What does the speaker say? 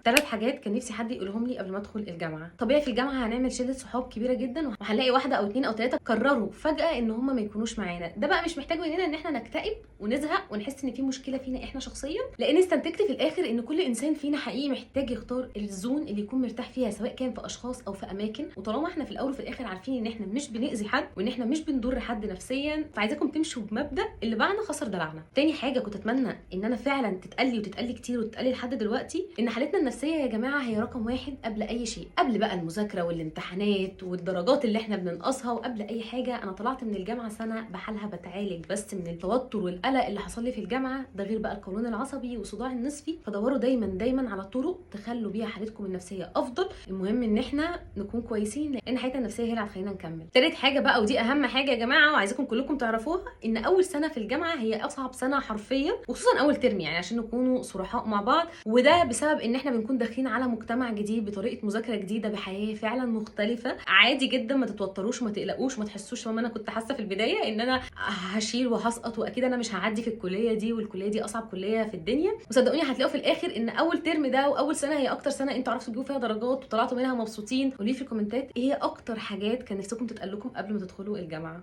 ثلاث حاجات كان نفسي حد يقولهم لي قبل ما ادخل الجامعه. طبيعي في الجامعة هنعمل شله صحاب كبيرة جدا، وهنلاقي واحدة او اتنين او تلاتة قرروا فجاة ان هم ما يكونوش معانا. ده بقى مش محتاج مننا ان احنا نكتئب ونزهق ونحس ان في مشكلة فينا احنا شخصيا، لان استنتجت في الاخر ان كل انسان فينا حقيقي محتاج يختار ال zone اللي يكون مرتاح فيها، سواء كان في اشخاص او في اماكن. وطالما احنا في الاول وفي الاخر عارفين ان احنا مش بنأذي حد وان احنا مش بنضر حد نفسيا، فعايزاكم تمشوا بمبدأ اللي باعنا خسر دلعنا. تاني حاجة كنت اتمنى ان انا فعلا تتقلي وتتقلي كتير وتتقلي لحد دلوقتي، ان حالتنا النفسية يا جماعة هي رقم واحد قبل اي شيء، قبل بقى المذاكرة والامتحانات والدرجات اللي احنا بننقصها وقبل اي حاجة. انا طلعت من الجامعة سنة بحالها بتعالج بس من التوتر والقلق اللي حصل لي في الجامعة، ده غير بقى القولون العصبي وصداع النصفي. فدوروا دايما دايما على طرق تخلوا بيها حالتكم النفسية افضل. المهم ان احنا نكون كويسين، لان حياتنا النفسية هي اللي هتخلينا نكمل. تالت حاجة بقى، ودي اهم حاجة يا جماعة وعايزاكم كلكم تعرفوها، ان اول سنة في الجامعة هي اصعب سنة حرفيا، وخصوصا اول ترم، يعني عشان نكونوا صرحاء مع بعض. وده بسبب ان احنا بنكون داخلين على مجتمع جديد، بطريقة مذاكرة جديده، بحياة فعلا مختلفة. عادي جدا ما تتوتروش وما تقلقوش وما تحسوش ما انا كنت حاسه في البداية ان انا هشيل وهسقط واكيد انا مش هعدي في الكلية دي، والكلية دي اصعب كليه في الدنيا. وصدقوني هتلاقوا في الاخر ان اول ترم ده واول سنة هي اكتر سنة انتوا عرفتوا تجيبوا فيها درجات وطلعتوا منها مبسوطين. قولوا لي في الكومنتات ايه هي اكتر حاجات كان نفسكم تتقال لكم قبل ما تدخلوا الجامعة.